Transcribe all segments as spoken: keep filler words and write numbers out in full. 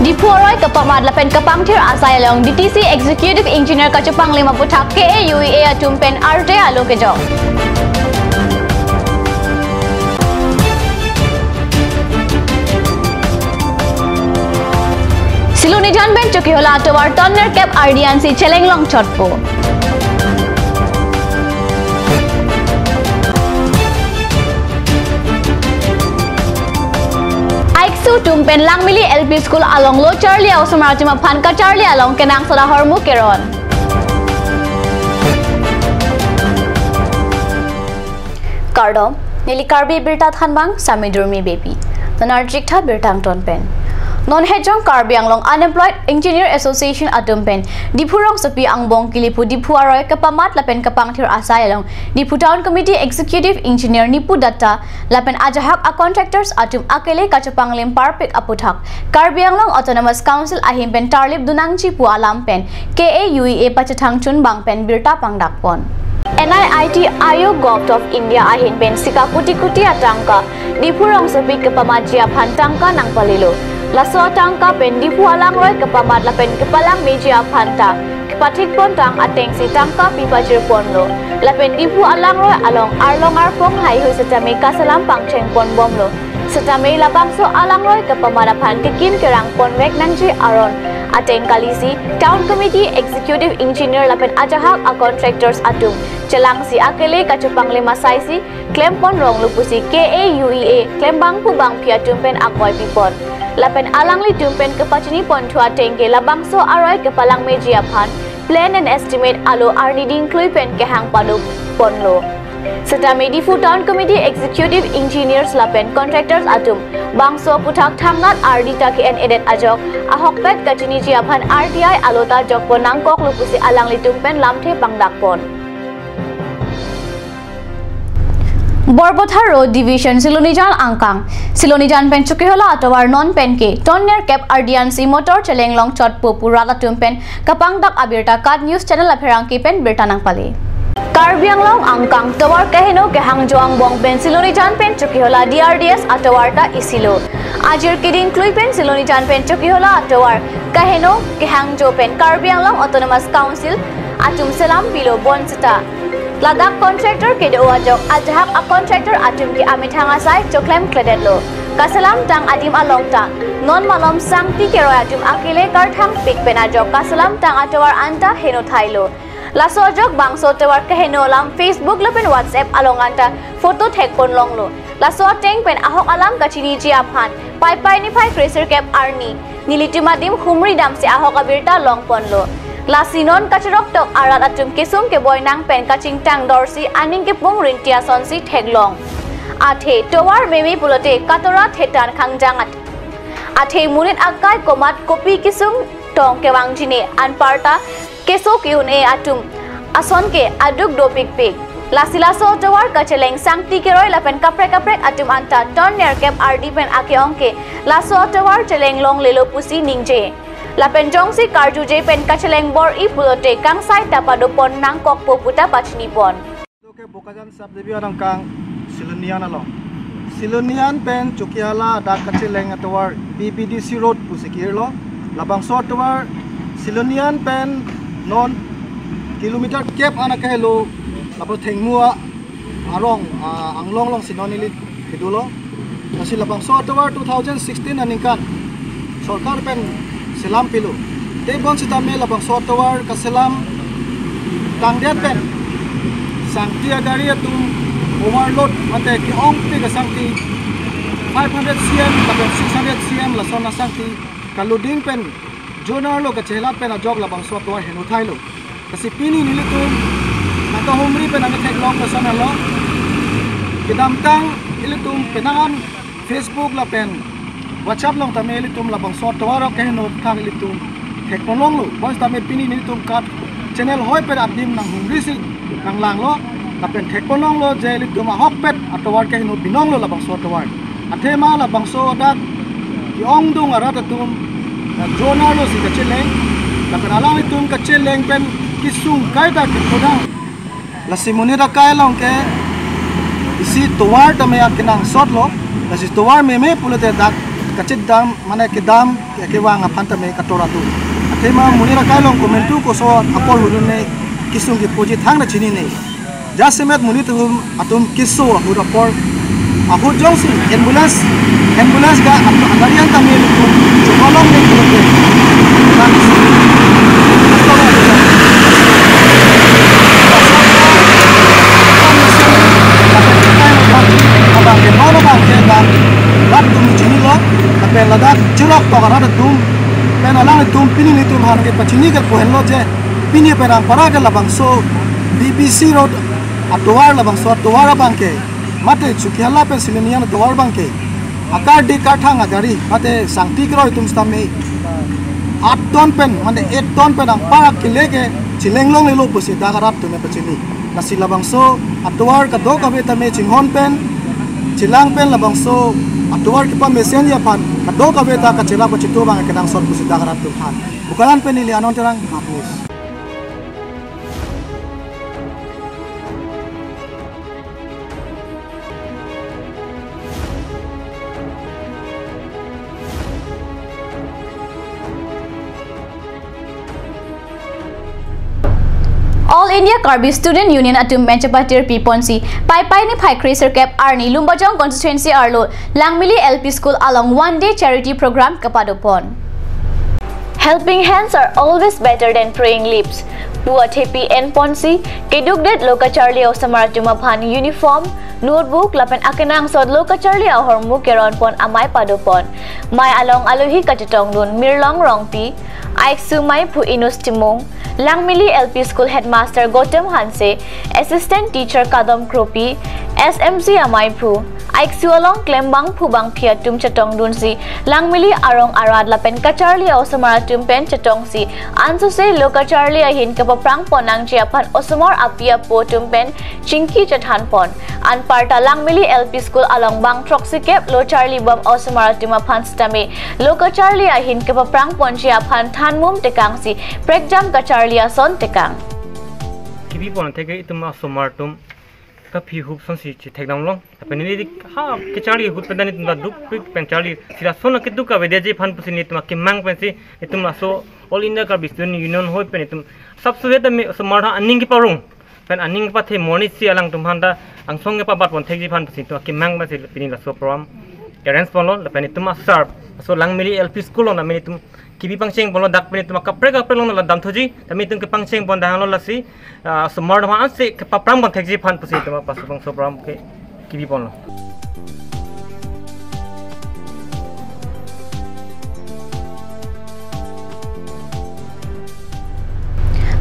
Diphu aroi kepamat lapen kepangthir asai along D T C Executive Engineer kachepanglim aputhak K A U E A atum pen arte alo kejok. Silonijan pen Chokihola atovar ton nerkep ardi ansi cheleng longchotpo. Aiksu atum pen Langmili L P School along lo charli a-osomar atum aphan kacharli along kenangsot ahormu keron. Kardom, neli Karbi Birta thanbang Sami Durmi Beypi. Nonarjik tha birta angton pen. Non hejong Karbi Anglong Unemployed Engineer Association atum pen Diphu rongsopi angbong kili pu Diphu aroi kepamat lapen kepangthir asai along Diphu Town Committee Executive Engineer Nipu Datta lapen ajahak a-contractors atum akele kachepanglim parpik aputhak Karbi Anglong Autonomous Council ahin pen tarlip dun nangji pu alam pen K A U E A pachethang chunbang pen birta pangdakpon. N I I T Aayog, Govt of India ahin pen sika kuti kuti atangka Diphu rongsopi kepamatji aphan tangka nangpalelo. Laso atangka pen Diphu alangroi kepamat lapen kepalangmeji aphan ta kepathikpontang atengsi tangka pipajirponlo. Lapen Diphu alangroi along arlong arpong haihui setame kaselam pangchengponbomlo. Setame labangso alangroi kepamat aphan kekim kerangponvek nangji aron ateng kalisi Town Committee Executive Engineer lapen ajahak a-contractors atum chelangsi akele kachepanglim asaisi klemponronglo pusi K A U E A klembangpo bangpi atum pen akoi pipon. Lapen alanglitum pen kepachiniponthu ateng ke labangso aroi kepalangmeji aphan plan and estimate alo arni dingklui pen kehang padukponlo. Setame Diphu Town Committee Executive Engineers lapen contractors atum bangso aputhak thangnat ardi ta ke-en-edet ajok ahokpet kachiniji aphan R T I alo ta jokpon nangkoklo pusi alanglitum pen lamthe pangdakpon. Borbotha Road Division Silonijan angkang. Silonijan pen Chokihola atovar non pen ke ton nerkep ardi ansi motor cheleng longchotpo pu rat atum pen kapangdak abirta KAT News Channel apherangke pen birta nangpale. Karbi Anglong angkang tovar keheno kehangjo angbong pen Silonijan pen Chokihola D R D S atovar ta isilo. Ajir kedingklui pen Silonijan pen Chokihola atovar keheno kehangjo pen Karbi Anglong Autonomous Council atum selam pilo bonseta ladak contractor kedo ajok ajahak a-contractor atum ke amethang asai choklemkledetlo. Kaselamtang adim along ta non malom sangti keroi atum akele karthangpik pen ajok kaselamtang atovar anta henothailo. Laso ajok bangso tovar keheno alam Facebook lapen WhatsApp along anta photo thekponlonglo. Laso ateng pen ahok alam kachiniji aphan Paipai niphai kresirkep arni nelitum adim humri damsi ahok abirta longponlo. Lasi non kachiroktok arat atum kesung keboi nang pen kachingthang dorsi aning kepung rinti asonsi theklong. Athe tovar meme pulote katora thetan khangjang at-, athe monit akai komat kopi kesung tong kevangjine anparta keso ke-un-e atum ason ke aduk dopikpik. Lasi laso atovar kacheleng sangti keroi lapen kaprek kaprek atum anta ton nerkep ardi pen ake-ong ke laso atovar cheleng longlelo pusi ningje. Lapen jongsi karjuje pen kacheleng bor-i pulote kangsai ta padopon nangkokpo puta pachinipon. Oke, Bokajan Subdivision angkang Silonijan along. Silonijan pen Chokihola dak kacheleng atovar B B D C Road pusi kirlo. Labangso atovar Silonijan pen non kilometer kep an akehelo lapu thengmu arong, ah, anglong alongsi non ili kedo lo. Lasi labangso atovar two thousand sixteen aningkan sorkar pen selam pilo. Tebon sitame labangso atovar kaselam tangdet pen sangti agari atum overload mate ke-ongpik asangti five hundred C M lapen six hundred C M lason asangti kaluding pen jonar lo kachelat pen ajok labangso atovar henothailo. Lasi pini nelitum nangkahumri pen nangketheklong lason alo. Kedamtang ilitum penang an Facebook lapen WhatsApp along tame ilitum labangso atovar keheno aputhak ilitum thekponlonglo. Bonsitame pini nelitum KAT Channel hoi pen adim nanghumrisi nanglanglo. Lapen thekponlonglo je ilitum ahokpet atovar keheno binonglo labangso atovar. Athema labangso dak ke-ongdung arat atum, eh, jonar losi kacheleng. Lapen alanglitum kacheleng pen kesung kaita kepudang. Lasi monit akai along ke isi tovar tame akenangsotlo. Lasi tovar meme pulote dak kachedam, mane kedam, ke-, kevang aphan tame kator atum. Athema monit akai along komantu koso apor hulune kesung kepuji thangta chinine. Jasemet monit atum, atum keso ahut apor, ahut jongsi ambulance, ambulance ga atum agari an tame ilitum chokolong ne kelote. Abang ke nono abang ke abang rat atum chinilo, lapen ladak chirok tok arat atum, pen alanglitum pini ilitum aphan kepachini ke pohenlo je, pini pen Rangpara ke labangso B B C Road atovar, labangso atovar abang ke, mate Chokihola pen Silonijan atovar abang ke, akardi karthang agari, mate sangti kroi atum sitame, aton pen, mane aton pen Rangpara kele ke chileng longlelo pusi dak arat atum pachini. Lasi labangso atovar kadokave tame chinghon pen, chelang pen labangso atovar kepamesenji aphan kadokave ta kacherap kachitu abang kenangsot pusi dak arat atum aphan. Bokajan pen neli Anon Terang, Mahat News. All India Karbi Student Union atum pen chepatir piponsi, Paipai niphai kre sirkep arni Lumbajong constituency arlo Langmili L P School along one day charity program kapadopon. Helping hands are always better than praying lips. Pu athepi enponsi, kedukdet lo kacharli osomar atum aphan uniform, notebook lapen akenangsot lo kacharli ahormu keronpon amei padopon. Mei along alohi kachetongdun Mirlong Rongpi, Aiksu Meiphu Inus Timung, Langmili L P School Headmaster Gautam Hanse, Assistant Teacher Kadom Kropi, S M C ameiphu, Aiksu along klembangphu bangphi atum chetongdunsi, Langmili arong arat lapen kacharli osomar atum pen chetongsi, ansose lo kacharli ahin kepaprangpon nangji aphan osomar api apo atum pen chingki chethanpon. Anparta Langmili L P School along bang throksi kep lo charlibom osomar atum aphan sitame lo kacharli ahin kepaprangponji aphan thanmum tekangsi prekjam kacharli ason tekang. Kipipon theke itum asomar atum kaphi hup asonsi chethekdamlong. Lapen neli dik ha kacharli ahut pen ta nelitum ta dukpik pen charli. Si lason akeduk avedetji aphan pusi nelitum akemang pensi nelitum laso All India Karbi Student Union hoi pen nelitum sabse tame osomar aning keparong pen aning kepathe monit si alangtum aphan ta angsong kepabatpon thekji aphan pusi nelitum akemang pensi pini laso program arrange ponlo. Lapen nelitum asar laso Langmili L P School along nelitum kipi pangchengponlo, dak pen nelitum akaprek kaprek along la damthuji, tame nelitum kepangchengpon dahanglo lasi, ah, osomar atum aphan ansi kepaprangpon thekji aphan pusi nelitum apasupang so program ke kipiponlo.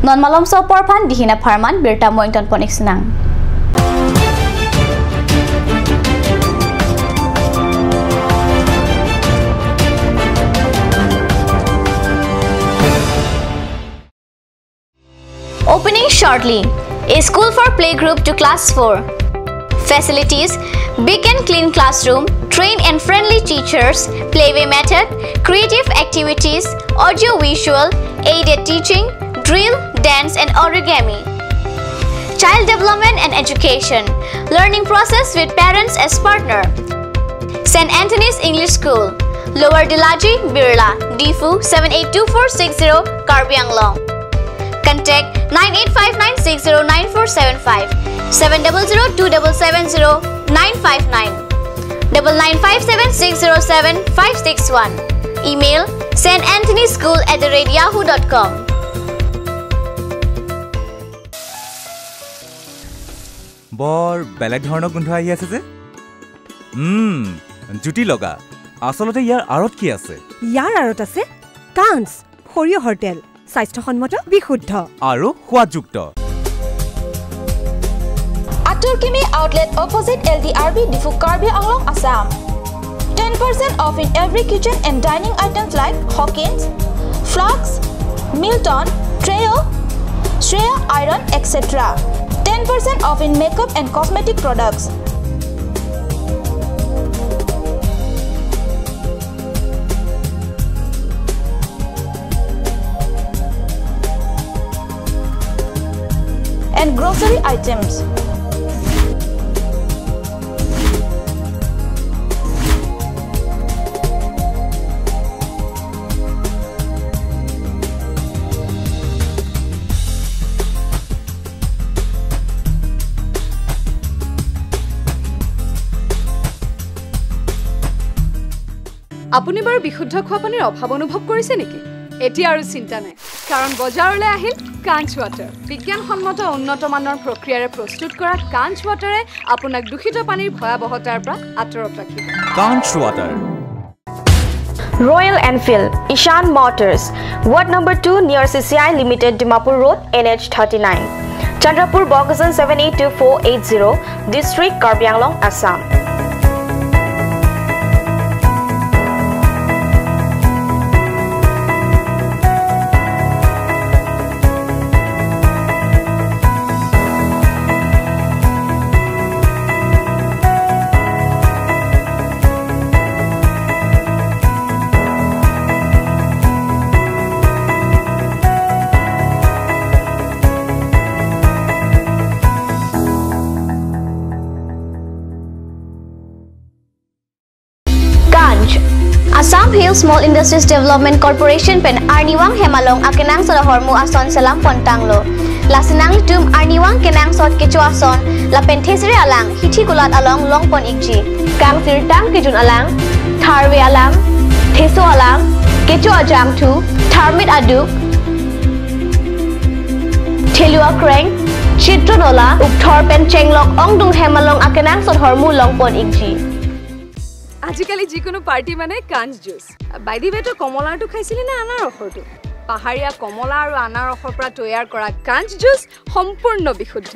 Non malomso apor aphan dihina pharman birta mo ingtonpon-ik sinang. Opening shortly. A school for playgroup to class four. Facilities: big and clean classroom, trained and friendly teachers, playway method, creative activities, audio-visual, aided teaching, drill, dance and origami. Child development and education. Learning process with parents as partner. Saint Anthony's English School, Lower Dilaji, Birla, Diphu seven eight two four six zero, Karbi Anglong. Contact nine eight five nine six zero nine four seven five, seven double zero two double seven zero nine five nine, double nine five seven six zero seven five six one. Email: saint anthony school at the rate yahoo dot com. বৰ বেলেগ ধৰণৰ গোন্ধ আহি আছে যে। উম, জুতি লগা। আচলতে ইয়াৰ আঁৰত কি আছে? ইয়াৰ আঁৰত আছে কাঞ্চ, সৰিয়হৰ তেল, স্বাস্থ্যসন্মত, বিশুদ্ধ। আৰু সোৱাদযুক্ত। Atur Kimi Outlet, opposite L D R B, Diphu, Karbi Anglong, Assam. Ten percent off in every kitchen and dining items like Hawkins, Flux, Milton, Trio, Shreya Iron, et cetera. Ten percent off in makeup and cosmetic products. And grocery items. আপুনি বাৰু বিশুদ্ধ খোৱা পানীৰ অভাৱ অনুভৱ কৰিছে নেকি? এতিয়া আৰু চিন্তা নাই, কাৰণ বজাৰলৈ আহিল কাঞ্চ ৱাটাৰ। বিজ্ঞানসন্মত উন্নত মানৰ প্ৰক্ৰিয়াৰে প্ৰস্তুত কৰা কাঞ্চ ৱাটাৰে আপোনাক দূষিত পানীৰ ভয়াৱহতাৰ পৰা আঁতৰত ৰাখিব। Kanch Water. Royal Enfield, Ishan Motors, Ward number two near C C I Limited, Dimapur Road, N H thirty-nine, Chandrapur, Bokajan seven eight two four eight zero, District, Karbi Anglong, Assam. Kanch. Assam Hill Small Industries Development Corporation pen arnivang hem along akenangsot ahormu ason selam pontanglo. Lasi nanglitum arnivang kenangsot kecho ason lapen thesere alang hithi kulat along longpon ikji. Kangsirtang kejun alang, tharve alang, theso alang, kecho ajangthu, tharmit aduk, thelu akreng, chitro nola, ukthor pen chenglok ongdung hem along akenangsot ahormu longpon ikji. আজিকালি যিকোনো পাৰ্টি মানে কাঞ্চ juice. By the ৱে, তই কমলাৰটো খাইছিলি নে আনাৰসৰটো? পাহাৰীয়া কমলা আৰু আনাৰসৰ পৰা তৈয়াৰ কৰা কাঞ্চ জুচ সম্পূৰ্ণ বিশুদ্ধ।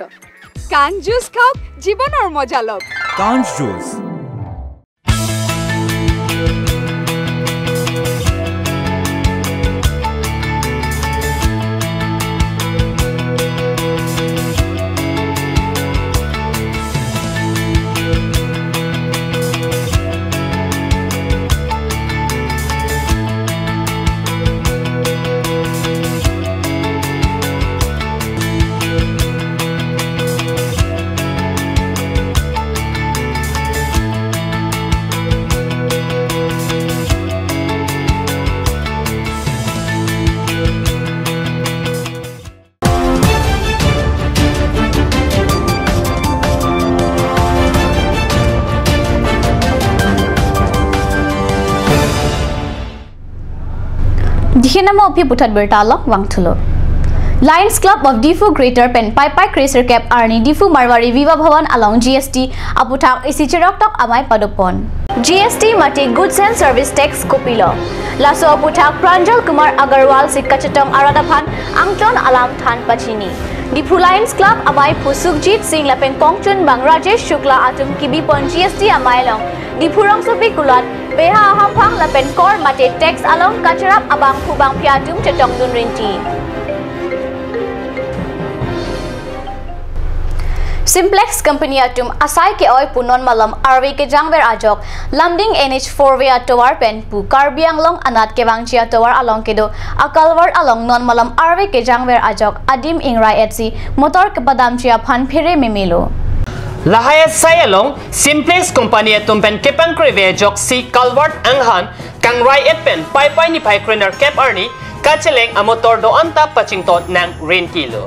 কাঞ্চ জুচ খাওক, জীৱনৰ মজা লওক। Kanch Juice. Dikhenama ophi puthot birta along vangthulo. Lions Club of Diphu Greater pen Paipai Kresirkep arni Diphu Marwari Viva Bhavan along G S T aputhak isi cheroktok amei padopon. G S T mate Goods and Service Tax kopilo? Laso aputhak Pranjal Kumar Agarwal si kachetong arat aphan angton alam than pachini. Diphu Lions Club amei phu Sukhjit Singh lapen kongchunbang Rajesh Shukla atum kibipon G S T amei along Diphu rongsopi kulat beha ahaphang lapen kor mate tax along kacherap abangphu bangphi atum chetongdun rinti. Simplex Company atum asai ke-oi pu non malom arve kejangver ajok Lumding N H four way atovar pen pu Karbi Anglong anat kevangji atovar along kedo a-culvert along non malom arve kejangver ajok adim ingrai-etsi motor kepadamji aphan phere memelo. Lahai asai along Simplex Company atum pen kepangkreve ajoksi culvert anghan kangrai-et pen Paipai niphai krenerkep arni kacheleng amotor do-an ta pachington nang rintilo.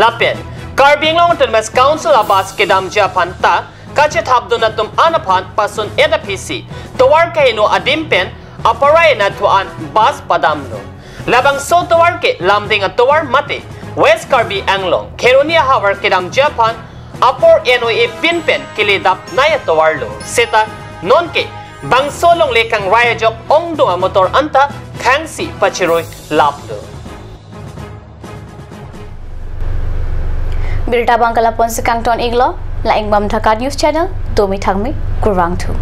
Lapen Karbi Anglong Autonomous Council a-bus kedamji aphan ta kachethapdun atum an aphan pasun-et aphisi tovar kaheno adim pen aparai anat thu-an bus padamlo. Labangso tovar ke Lumding atovar mate West Karbi Anglong Kheroni ahavar kedamji aphan apor N O A pin pen keledapnei atovarlo. Seta nonke bangso longle kangrai ajok ongdung amotor anta khangsi pachirui laplo. Birta abang ke lapu-ansi kangton-iklo, la-ik bam Dhaka News Channel, domi thakmi, kurvangthu.